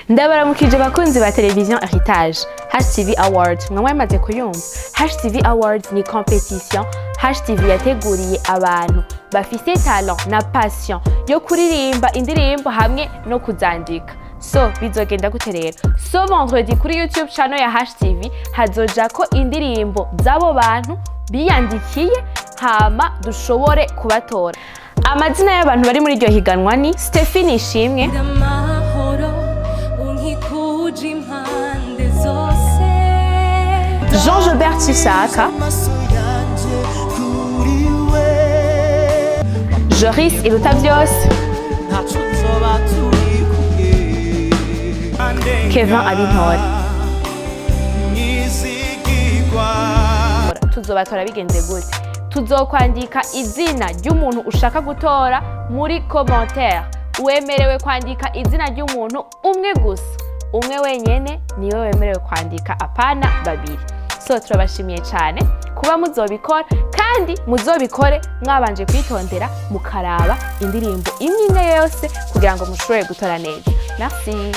Ndabaramukije bakunzi ba televiziyo Heritage. HTV Awards mwe mwamaze kuyumva. HTV Awards ni competition HTV yateguriye abantu bafise talent na passion yo kuririmba indirimbo hamwe no kuzandika. So bizogenda gute rero? So vendredi kuri YouTube channel ya HTV hazojako indirimbo z'abo bantu biyandikiye, hama dushobore kubatora. Amazina y'abantu bari muri iryo higanwa ni Stephanie Ishimwe, Amahoro unkikuje impande zose. Jean Jobert Cishaka, Amaso yanje kuri we. Joris Irutavyose, Ntaco nzoba turi kumwe. Kevin Abintore. Mwizigirwa. Tuzobatora bigenze gute? Tuzokwandika izina ry'umuntu ushaka gutora muri commentaire. Wemerewe kwandika izina ry'umuntu umwe gusa, umwe wenyene niwe wemerewe kwandika, apana babiri. So turabashimiye cyane kuba muzobikora, kandi muzobikore mwabanje kwitondera, mukaraba indirimbo imwe imwe yose kugira ngo mushobore gutora neza. Merci.